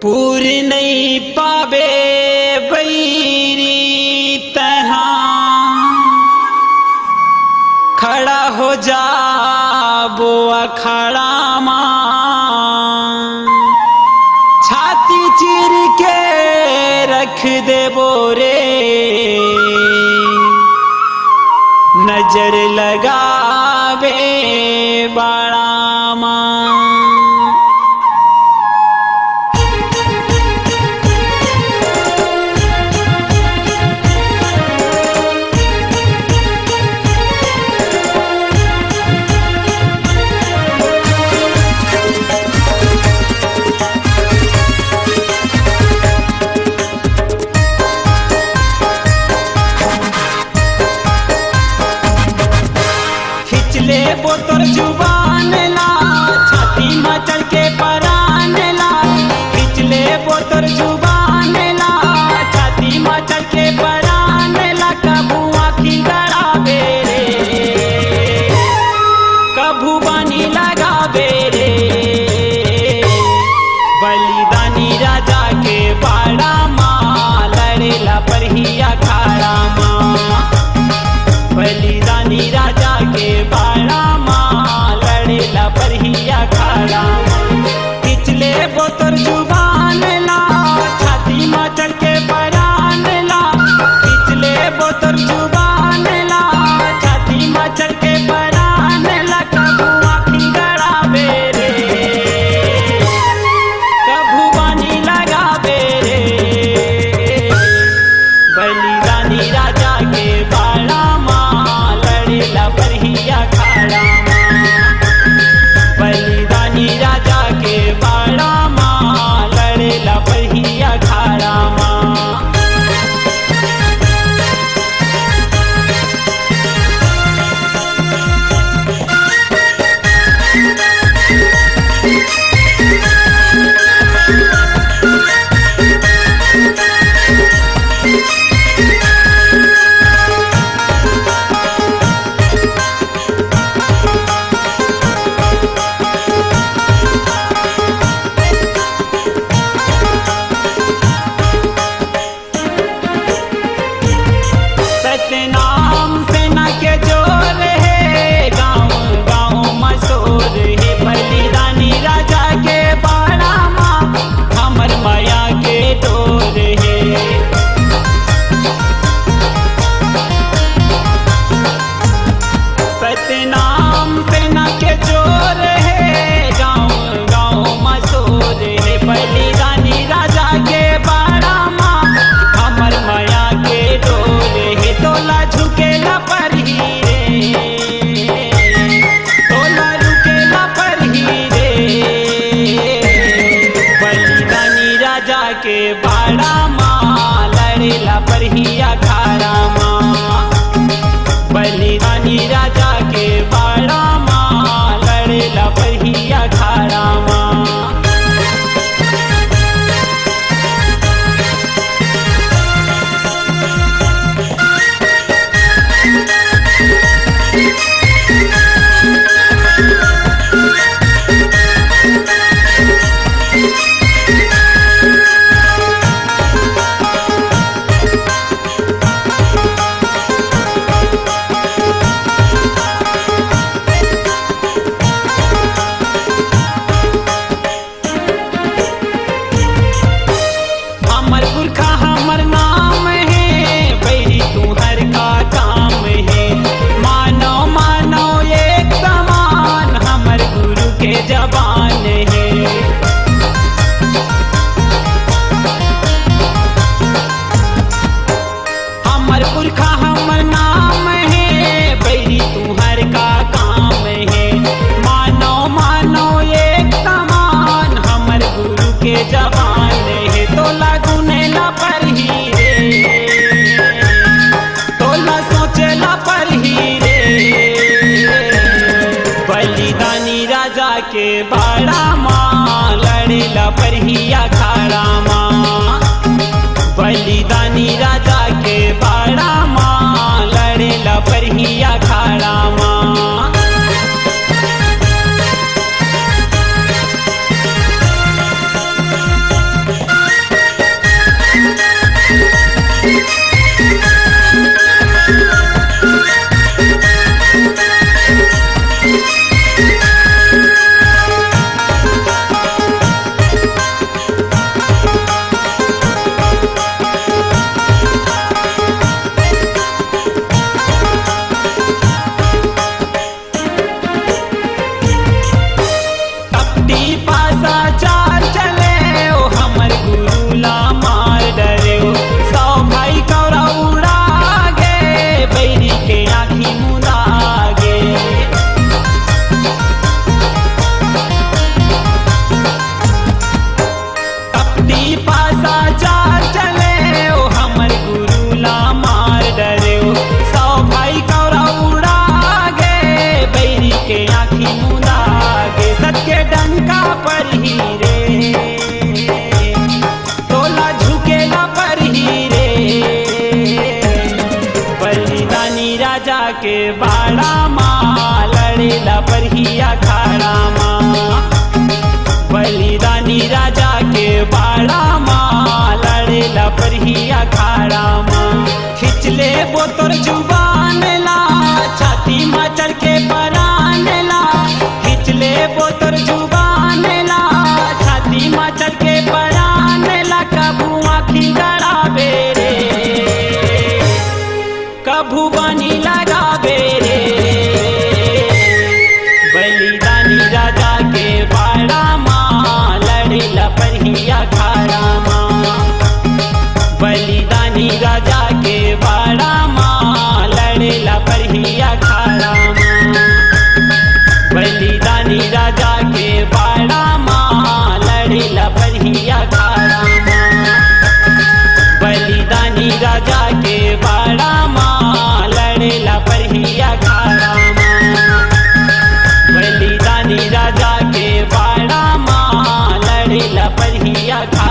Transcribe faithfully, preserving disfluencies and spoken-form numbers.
पूर नइ पाबे बइरी तहाँ, खड़ा हो जाबो अखाड़ा मा। छाती चीर के रख देबो रे, नजर लगाबे बाड़ा मा। खींच लेबो तोर जुबान ला, छाती मा चढ़ के परान ला। खींच लेबो तोर जुबान ला, छाती मा चढ़ के परान ला। कभू आँखी गड़ाबे रे, कभू बानी लगाबे रे। बलिदानी राजा के बाड़ा मा, लड़ेला परही अखाड़ा मा। बलिदानी राजा के बाड़ा मा, लड़ेला परही अखाड़ा मा। खींच लेबो तोर जुबान ला, छाती मा चढ़ के परान ला। खींच लेबो तोर जुबान ला, छाती मा चढ़ के परान ला। कभू आँखी गड़ाबे रे, कभू बानी लगाबे रे। बलिदानी राजा के बाड़ा मा, लड़ेला परही अखाड़ा मा। बलिदानी राजा के बाड़ा मा, लड़ेला परही अखाड़ा मा। सतनाम सेना के जोर हे, गाँव गाँव म शोर हे। बलिदानी राजा के बाड़ा मा, हमर मया के डोर हे। सतनाम सेना के जोर हे, गाँव गाँव म शोर हे। बलिदानी राजा के बाड़ा मा, हमर मया के डोर हे। तोला झुके ला परही रे, तोला रुके ला परही रे। बलिदानी राजा के बाड़ा मा, लड़ेला परही अखाड़ा मा। बलिदानी राजा के बाड़ा मा, लड़ेला परही अखाड़ा मा। हमर पुरखा हमर नाम हे, बैरी तुहर का काम हे। मानव मानव एक समान, हमर गुरु के जबान हे। हमर पुरखा हमर नाम हे, बैरी तुहर का काम हे। मानव मानव एक समान, हमर गुरु के जबान हे। तोला गुने ला परही रे, तोला सोचे ला परही रे। बलिदानी राजा के बाड़ा मा, लड़ेला परही अखाड़ा मा। बलिदानी राजा के बाड़ा मा, लड़ेला परही अखाड़ा मा। परही अखाड़ा मा। बलिदानी राजा के बाड़ा मा, लड़े ला परही अखाड़ा मा। खींच लेबो तोर जुबान ला, छाती मा चढ़ के परान ला। खींच लेबो तोर जुबान ला, छाती मा चढ़ के परान ला। कभू आँखी गड़ाबे रे, कभू बानी लगाबे रे। बलिदानी राजा के बाड़ा मा, लड़े ला परही अखाड़ा मा। बलिदानी राजा के बाड़ा मा, लड़े ला परही अखाड़ा मा। बलिदानी राजा के बाड़ा मा, लड़े ला परही अखाड़ा मा। बलिदानी राजा के बाड़ा मा, लड़े ला परही अखाड़ा मा। बलिदानी राजा के बाड़ा मा, लड़े ला परही अखाड़ा